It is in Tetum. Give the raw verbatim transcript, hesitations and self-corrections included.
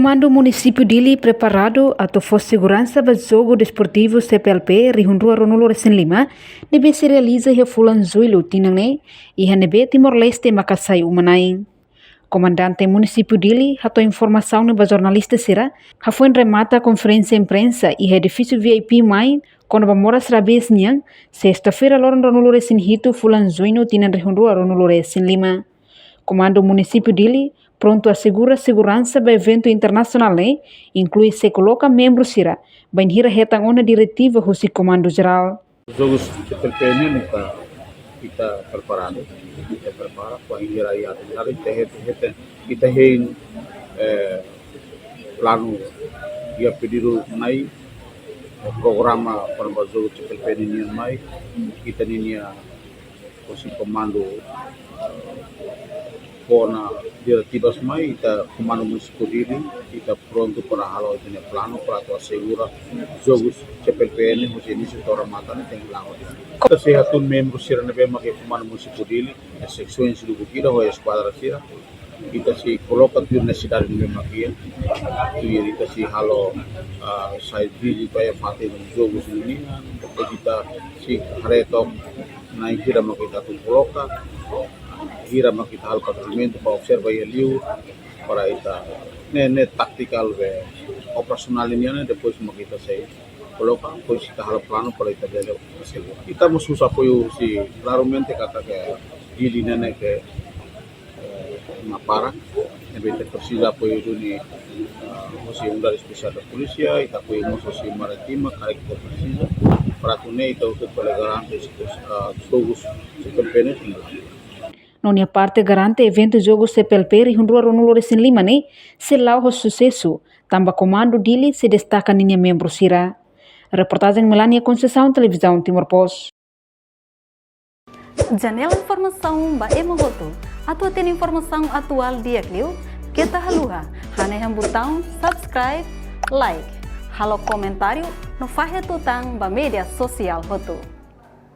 Komandu Munisípiu Dili preparadu atu fó seguransa ba Jogu Desportivu C P L P rihun rua ruanulu resin lima, ne'ebé sei realiza iha fulan Jullu tinan ne'e, iha ne'ebé Timor-Leste maka sai uma-na'in. Komandante Munisípiu Dili hato'o informasaun ne'e ba jornalista sira, hafoin remata konferénsia imprensa iha edifísiu V I P mai, kona-ba moras rabies nian, sesta-feira loron ruanulu resin hitu fulan Juñu tinan rihun rua ruanulu resin lima. Komandu Munisípiu Dili prontu asegura seguransa ba eventu internasionál ne'e, inklui sei koloka membru sira, bainhira hetan ona diretiva husi Komandu Jerál. Jogus C P L P nian ita, ita preparadu, ita prepara, bainhira iha ita, ita, ita, ita hein, eh, planu iha pedidu nai, eh, programa para ba Jogu C P L P nian mai, ita ninia husi komandu, eh, kona diretivas mai, ita Komandu Munisípiu Dili, ita prontu para halo ita-nia planu para atu asegura Jogus C P L P nian husi inísiu to'o remata ne'e tenke la'o. Ita sei hatún membru sira ne'ebé mak iha Komandu Munisípiu Dili, iha seksaun sira-ne'ebé ho eskuadra sira. Ita sei koloka tuir nesesidade ne'ebé mak iha. Tuir ita sei halo, ah, sai vizita ba iha fatin jogu sira-nian, depois ita sei haree took na'in hira mak ita atu koloka, hira mak ita halo patrulhamentu para observa iha liur, para ita ne'e, ne'e taktikál be operasionál nian, depois mak ita sei koloka, depois ita halo planu para ita bele asegura. Ita mós husu apoiu husi, klaramente katak Dili ne'e ne'e ke, eh, uma barak, ne'ebé ita presiza apoiu duni, ah, husi Unidade Espesiál da Polísia, ita apoiu mós husi Marítima, karik ita presiza, para atu nune'e ita hotu bele garante, ah, jogus C P L P nian. No nia parte garante eventu jogu C P L P rihun rua ruanulu resin lima ne'e sei la'o ho susesu, tanba Komandu Dili sei destaka ninia membru sira. Reportajen Melania Conceição, Televizaun Timor Post. Janela informasaun ba ema hotu. Atu hatene informasaun atuál di'ak liu, keta haluha hanehan butaun subscribe, like, halo komentáriu no fahe tutan ba média sosiál hotu.